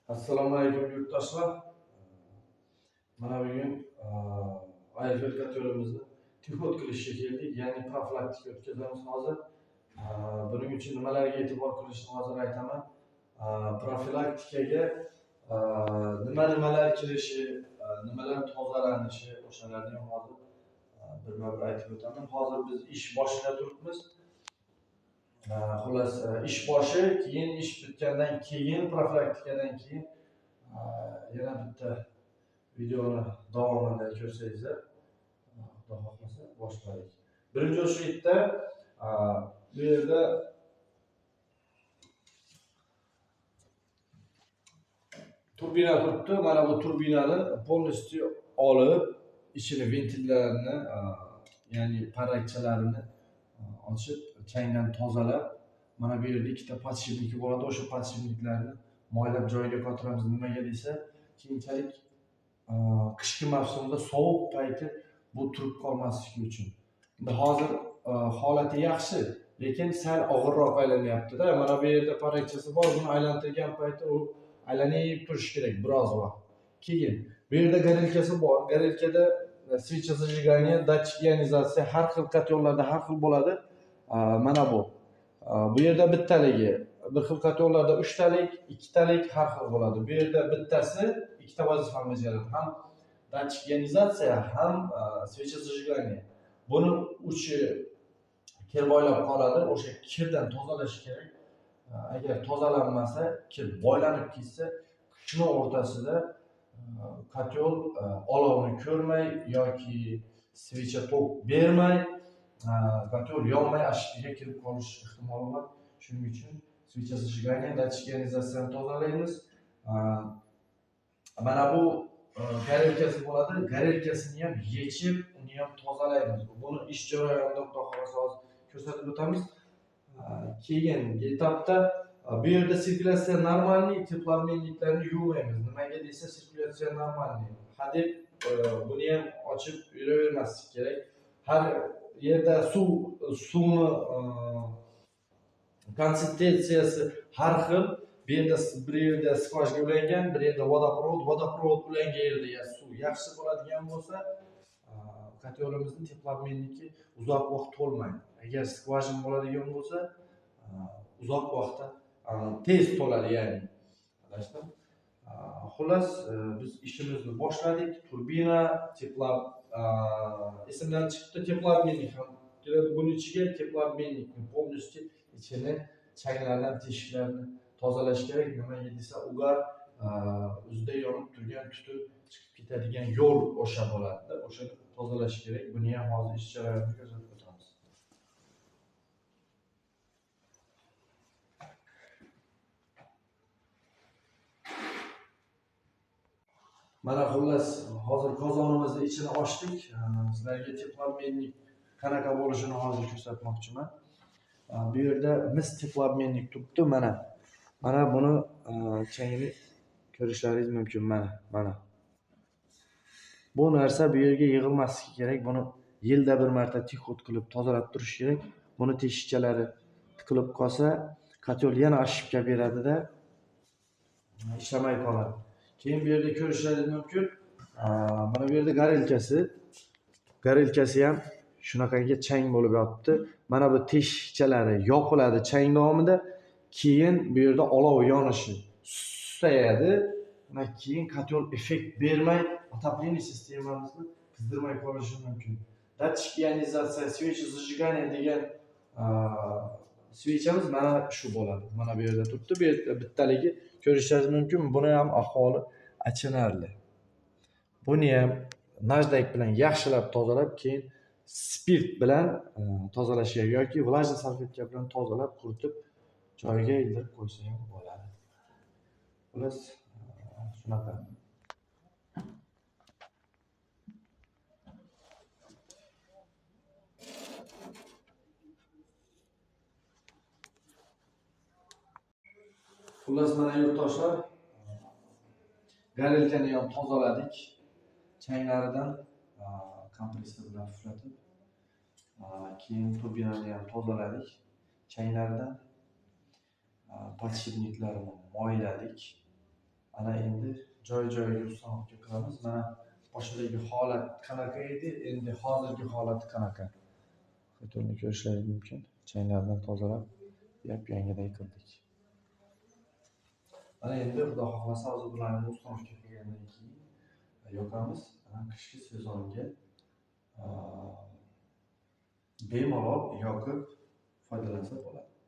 Assalomu alaykum yurtdoshlar. Mana bugun Ayfel kotelimizni tixot qilishga keldik, ya'ni profilaktika o'tkazamiz hozir. Buning uchun nimalarga e'tibor qilishni hozir aytaman. Profilaktikaga nimalar kirishi, nimalar tozalanishi, o'shalarni ham hozir birma-bir aytib o'taman. Hozir biz ish boshida turibmiz. Xullas, ish boshi, keyin ish bitgandan keyin, profilaktikadan keyin yana bitta videoni davomida ko'rsangizlar, Xudo xohlasa boshladik. Birinchi o'rinda bu yerda turbina turibdi. Mana bu turbinani полностью olib, ichini ventillarini, ya'ni parrakchalarini ochib, changdan tozalab, mana bu yerda ikkita podshipniki bo'ladi. O'sha podshipniklarni moylab joyiga qotiramiz. Nimaga desa, keyinchalik qishki mavsumda sovuq payti bu turib qolmasligi uchun. Endi hozir holati yaxshi, lekin sal og'irroq aylanyapti-da. Mana bu yerda parrakchasi bor, buni aylantirgan payti u aylanib turishi kerak biroz vaqt. Keyin bu yerda gorelkasi bor. Gorelkada свеча зажигания, датчик ионизация har xil kotellarda har xil bo'ladi. Mana bu. Bu yerda bittaligi, bir xil kotellarda 3talik, 2talik har xil bo'ladi. Bu yerda bittasi ikkita vazifani bajaradi. Ham датчик ионизация, ham свеча зажигания. Buni uchi kir boylab qoladi. O'sha kirdan tozalash kerak. Agar tozalanmasa, kir boylanib ketsa, qishni o'rtasida kotel olovni ko'rmay yoki svecha tok bermay, kotel yonmay ashkiga kirib qolish ehtimoli bor. Shuning uchun svecha зажигания, датчик ионизацияni tozalaymiz. Mana bu gorelkasi bo'ladi. Gorelkasini ham yechib, uni ham tozalaymiz. Buni ish jarayonida Xudo xohlasa hozir ko'rsatib o'tamiz. Keyingi etapda bu yerda sirkulyatsiya normalniy, teplamenniklarni yuvmaymiz. Nimaga desa, sirkulyatsiya normalniy. Hadeb buni ham ochib yuravermaslik kerak. Har yerda suvni konsistensiyasi har xil. Bu yerda bir yerda skvajga ulangan, bir yerda vodoprovod ulangan yerda suv yaxshi bo'ladigan bo'lsa, kotelimizni teplamenniki uzoq vaqt to'lmaydi. Agar skvajin bo'ladigan bo'lsa, uzoq vaqtda tez to'ladi, ya'ni. Adashdim. Xullas, biz ishimizni boshladik. Turbina, teplab, esimdan chiqdi, teplamennik ham keladi. Buni ichiga teplamennikni полностью ichini changlardan, teshiklarni tozalash kerak. Nimaga desa, ular o'zida yonib turgan tutun chiqib ketadigan yo'l o'sha bo'ladi-da. O'shani tozalash kerak. Buni ham hozir ish jarayonini ko'rsatib o'tamiz. Mana xullas, hozir qozonimizni ichini ochdik. Sizlarga teplamennik qanaqa bo'lishini hozir ko'rsatmoqchiman. Bu yerda mis teplamennik turibdi. Mana. Mana buni changini ko'rishlaringiz mumkin. Mana, mana. Bu narsa bu yerga yig'ilmasligi kerak. Buni yilda bir marta tixot qilib tozalab turish kerak. Buni teshikchalari tiqilib qolsa, kotel yana ashibka beradida, ishlamay qoladi. Keyin bu yerda ko'rishlaringiz mumkin. Mana bu yerda gorelkasi. Gorelkasi ham shunaqangi chang bo'lib yotibdi. Mana bu teshikchalari yopiladi chang davomida. Keyin bu yerda olov yonishi susayadi. Mana keyin kotel effekt bermay, отопление sistemamizni qizdirmay qolishi mumkin. Датчик ионизация, свеча зажигания degan svechamiz mana shu bo'ladi. Mana bu yerda turibdi. Bu yerda bittaligi ko'rishingiz mumkin. Buni ham ahvoli achinarli. Buni ham najdak bilan yaxshilab tozalab, keyin spirt bilan tozalash kerak yoki vlajniy salfetka bilan tozalab, quritib joyiga ildirib qo'ysa ham bo'ladi. Xullas, shunaqa. Xullas, mana yurtdoshlar, gorelkani ham tozaladik. Changlaridan kompressor bilan puflatib, keyin turbinani ham tozaladik changlaridan. Podshipniklarni moyladik. Ana endi joy-joyiga установка qilamiz. Mana boshidagi holat qanaqa edi, endi hozirgi holati qanaqa. Motorni ko'rishlaringiz mumkin. Changlardan tozalab, yap-yangiday qildik. Mana endi Xudo xohlasa hozir bularni установка qilgandan keyin yoqamiz. Qishki sezonga bemalol yoqib foydalansa bo'ladi.